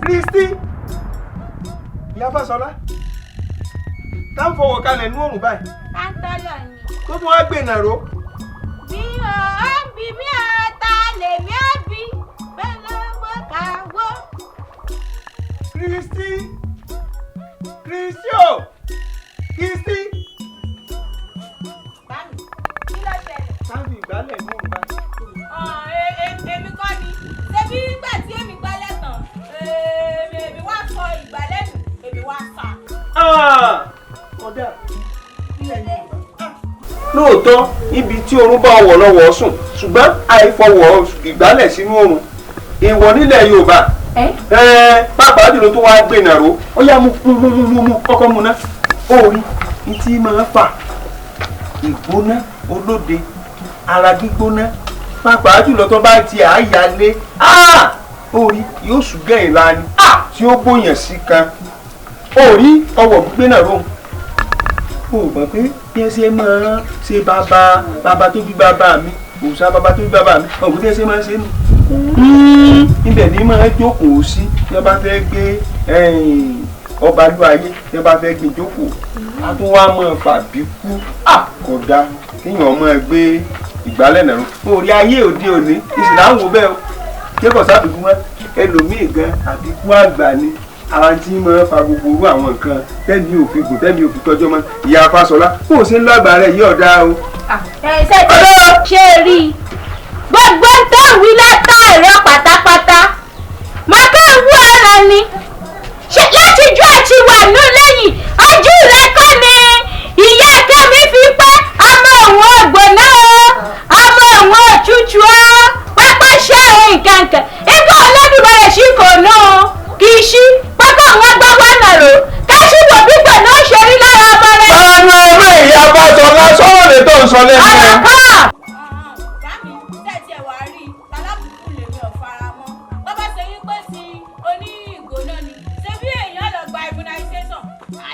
Kristi, ìyá Fáṣọlá, tá ń fọwọ́ kalẹ̀ nú òrùn báyìí. Táńtọ́lọ̀ ni. Tó tún wá gbé nàró. Bí o ń bí mi ò ta lèmi ò bí pẹ̀lú káwó. Kristi, Kristi o, Kristi. Bámi, kí ló ṣẹlẹ̀? Tá ń fi ìgbálẹ̀ nú òrùn báyìí. Èmi kọ́ ni. Ṣebí nígbà tí èmi gbálẹ̀ tán, èmi wá fọ ìgbálẹ̀ nù, èmi wá fà. Kódà lóòótọ́, ibi tí oorun bá wọ̀ lọ́wọ́ sùn, ṣùgbọ́n àìfọwọ́ ìgbálẹ̀ sínú oorun, èèwọ̀ nílẹ̀ Yorùbá. Pàápàá jùlọ tó wáá gbé nàró, ó yá, mú mú mú mú mú, kọ́kọ́ mu ná. Ó rí ní tí máa fà ìgbóná olóde, ara gbígbóná, pàápàá jùlọ tó bá ti àyálé, ó rí yóò ṣùgẹ́ ìlànà tí ó bóyàn sí kan. Ó rí ọwọ́ gbígbé náà rò, ó mọ̀ pé bí ẹ ṣe máa ṣe bàbá bàbá tó bí bàbá mi, òòṣà bàbá tó bí bàbá mi, ọ̀gbìn bí ẹ ṣe máa ṣe nù. Ibẹ̀ ní máa jókòó sí bí wọ́n bá fẹ́ gbé ọba lú ayé, bí wọ́n bá fẹ́ gbé jókòó, a tún wá máa fàbí kú. Kódà kéèyàn máa gbé ìgbálẹ̀ náà ró. Orí ayé òde òní ìsìláàmù wò bẹ́ẹ̀ o, ṣé kò sábìkú mọ́? Ẹlòmíì gan àbíkú àgbà ni ara tí máa fa gbogbo orú àwọn nǹkan tẹ́mi òfin gùn, tẹ́mi òfin tọ́jọ́ mọ́. Ìyá Fáṣọlá, kó o ṣe ń lágbàá rẹ̀ yí ọ̀dà o. Ẹ ṣe ṣe rí i, gbogbo tó ń wí látàárọ̀ pátápátá, mo kàn ń wú ara ni. Ṣé látijọ́ àti wà nù lẹ́yìn ojú rẹ kọ́ ni ìyá Kẹ́mi fi pé ọmọ òun ògbóná o, ọmọ òun òtútù o, pápá ṣe nǹkan kan ikú Olódùmarè sí kò nù kì í ṣí pápá àwọn gbọ́ wà nàró káṣí wò bí gbọ̀nà ó ṣe rí lára ọmọ rẹ. Báwo ni ìyá Fáṣọlá sọ̀rọ̀ lè tó ń sọ lẹ́nu ọ̀rọ̀ ẹ̀? kọ́. Bámi tẹ̀tí ẹ̀ wá rí i, talábùkù lèmi ò fara mọ́. Bó bá ṣe wípé sí oní ìgbóná ni, ṣé bí èèyàn lọ gba immunization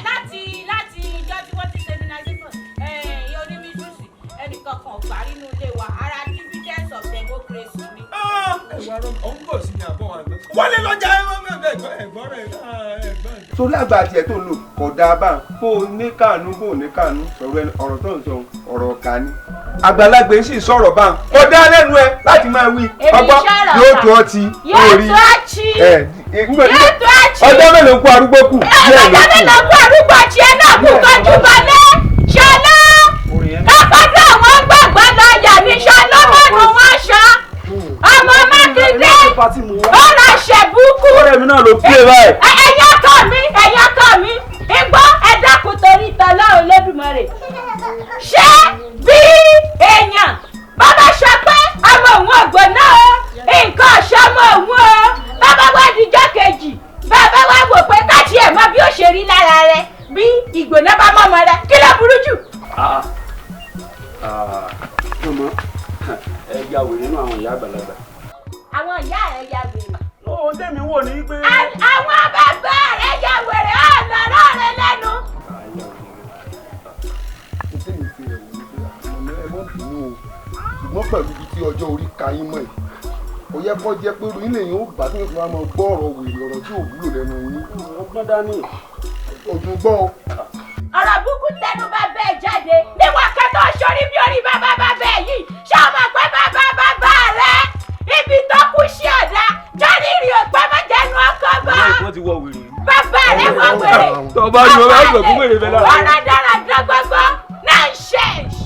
láti ìjọ tí wọ́n ti ṣe immunization ẹ̀ẹ́n oní measles, ẹnìkan kan ò gbà nínú ilé wa. Ara dividends of democracy ni. Ẹ̀wà rẹ̀ ọ̀hún kò sí ní àbọ̀ àgbẹ̀. Wọlé lọ́jà ẹ̀gbọ́n rẹ̀ ẹ̀gbọ́n. Sórí àgbà tiẹ̀ tó ń lò kò dáa bá bó o ní kànú, bó o ní kànú, sọ̀rọ̀ ẹni ọ̀rọ̀ tó ń sọ ọ̀rọ̀ ọ̀ka ni. Àgbàlagbà sì sọ̀rọ̀ bá kò dá lẹ́nu ẹ láti máa wí. Èmi ọgbọ́n sọ̀rọ̀ yóò kà. tó ọtí Yóò orí. tó ọtí. Ẹ Yóò tó ọtí. ọjọ́ mélòó kú arúgbó kù? Díẹ̀ ló Ọjọ́ kù. mélòó kú arúgbó tiẹ̀ náà kú kọjú balẹ̀ ṣọlá káfọ́dún àwọn gbàgbọ́ lọ yà ní ṣọlá mọ́nu wọn ṣọ ọmọ Mákindé ó ra ṣẹ̀bùkù. Ọ̀rẹ́ mi náà ló pè báyìí. Ẹ̀yin ọkọ mi, ẹ̀yin ọkọ mi, igbó, ẹ dákun torí ìtọ́lá Olódùmarè. Ṣé bí èèyàn bàbá sọ pé ọmọ òun ògbóná o, nǹkan ọ̀ṣọ́ ọmọ òun o, bàbá wá dijọ́ kejì, bàbá wá wò pé káàtì ẹ̀ mọ bí ó ṣe rí lára rẹ, bí ìgbóná bá mọ́mọ rẹ, kí ló burú jù? Mọ̀mọ́, ẹ ya wèrè nínú àwọn ìyá àgbàlagbà. Àwọn ìyá rẹ ya wèrè. Ohun tẹ̀mí wò ní pé. Àwọn bàbá rẹ ya wèrè, ọ̀nà rẹ lẹ́nu. Tẹ́mi fi rẹ̀ wò ní pé àmọ́ ẹ mọ́ bínú o, ṣùgbọ́n pẹ̀lú ibi tí ọjọ́ orí ka yín mọ́ ẹ̀, ó yẹ kó jẹ́ pé irú ilé yẹn ó bá tí wọ́n fi máa gbọ́ ọ̀rọ̀ wèrè, ọ̀rọ̀ tí ò wúlò lẹ́nu yín. Ọgbọ́n dání. Ọdún gbọ́n o. Ọ̀rọ̀ burúkú tẹnu bá bẹ́ẹ̀ jáde níwọ̀n kẹtọ́ sórí bí orí bàbá bàbá ẹ̀ yìí. Ṣé o mọ̀ pé bàbá bàbá rẹ ibi tó kú sí ọ̀dà jáde ìrì òpá mọ́jẹ̀nu ọkọ̀ bọ̀? Wọ́n ti wọ wèrè. Bàbá rẹ wọ wèrè. Tó bá rí wọn bá gbọ̀ fún wèrè bẹ́ẹ̀ lára. Ọ̀rọ̀ dáradára gbogbo nonsense.